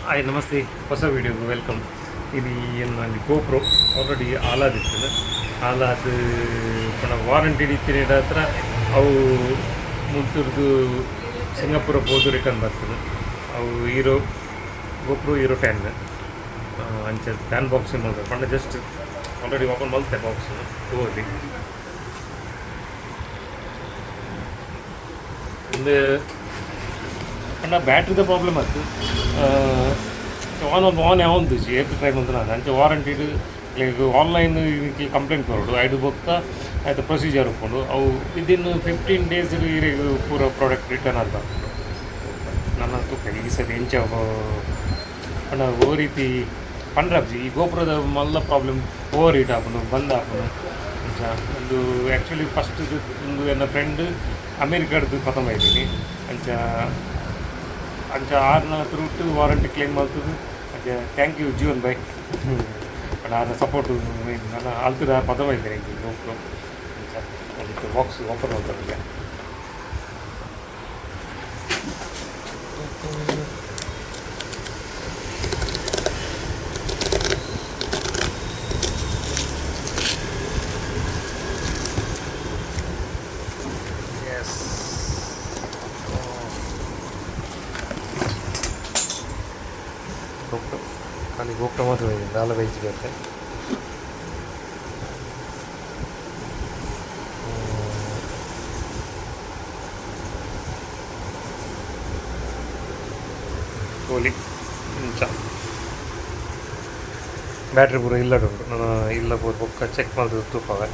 Hi, namaste. ಹೊಸ ವೀಡಿಯೋಗೆ welcome. ಇದು ಏನು ಗೋಪ್ರೋ ಆಲ್ರೆಡಿ ಆಲಾದಿತ್ತು. ಆಲಾದ ಪಂಡ ವಾರಂಟಿ ಇತ್ತಿನ ಹತ್ರ ಅವು ಮುಲ್ತುರ್ದು ಸಿಂಗಾಪುರ ಪೋದು ರಿಟರ್ನ್ ಬರ್ತದೆ. ಅವು hero GoPro hero 10. ಅಂಚ ಅನ್ಬಾಕ್ಸಿಂಗ್ ಮಲ್ತೆ ಪಂಡ just already open ಮಲ್ತೆ box ತೂವೊಲಿ. ಒಂದು ಪಂಡ ಬ್ಯಾಟ್ರಿದ ಪ್ರಾಬ್ಲಮ್ ಆಯ್ತು. ಆನ್ ಆನ್ ಯಾವೊಂದು ಏತ್ ಟ್ರೈ ಮಲ್ತನ. ಅಂಚ ವಾರಂಟಿಡ್ ಆನ್ಲೈನ್ ಕಂಪ್ಲೇಂಟ್ ಕೊರೊಡು. ಐಡ್ ಬೊಕ್ಕ ಐತ ಪ್ರೊಸೀಜರ್ ಉಪ್ಪುಂಡು. ಅವು ವಿದಿನ್ 15 ಡೇಸ್ ಇರೆಗ್ ಪೂರ ಪ್ರಾಡಕ್ಟ್ ರಿಟರ್ನ್ ಆದ್ ಬರ್ಪುಂಡು. ನನ ತೂಕ ಈ ಸತಿ ಎಂಚ. ಪಂಡ ಓ ರೀತಿ ಪಂಡ್ರಾಪ್ಜಿ. ಈ ಗೋಪುರದ ಮಲ್ಲ problem over heat ಆಪುಂಡು, ಬಂದ್ ಆಪುಂಡು. ಅಂಚ ಒಂದು ಆ್ಯಕ್ಚುಲಿ ಫಸ್ಟ್ ಒಂದು ಎನ್ನ ಫ್ರೆಂಡ್ ಅಮೇರಿಕಾಡ್ದು ಪತೊಂಬೈದಿನಿ. ಅಂಚ ಅಂಚ ಆರ್ನ ಥ್ರೂಟ್ ವಾರಂಟಿ ಕ್ಲೇಮ್ ಮಲ್ತುದು. ಅಂಚ thank you Jeevan Bhai. ಪಂಡ ಆರ್ನ ಸಪೋರ್ಟ್ ನನ ಅಲ್ತುದ ಪತೊಂಬೈದಿನಿ ಗೋಪ್ರೋ. ಅಂಚ ಅದಕ್ಕೆ ಬಾಕ್ಸ್ ಓಪನ್ ಮಲ್ತೊಂದುಲ್ಲೆ. ಎಸ್, ಗೋಪ್ರೋ ಖಾಲಿ ಗೋಪ್ರೋ ಮಾತ್ರ ಇದೆ, ದಾಲ ಬೈಜ್ ಬೇತೆ. ತೋಲಿ ಇಂಚ ಬ್ಯಾಟ್ರಿ ಪೂರ ಇಲ್ಲಡ್ ಉಂಡು. ನಾನು ಇಲ್ಲ ಪೂರ ಬೊಕ್ಕ ಚೆಕ್ ಮಲ್ತ್ ತೂಪವೆ.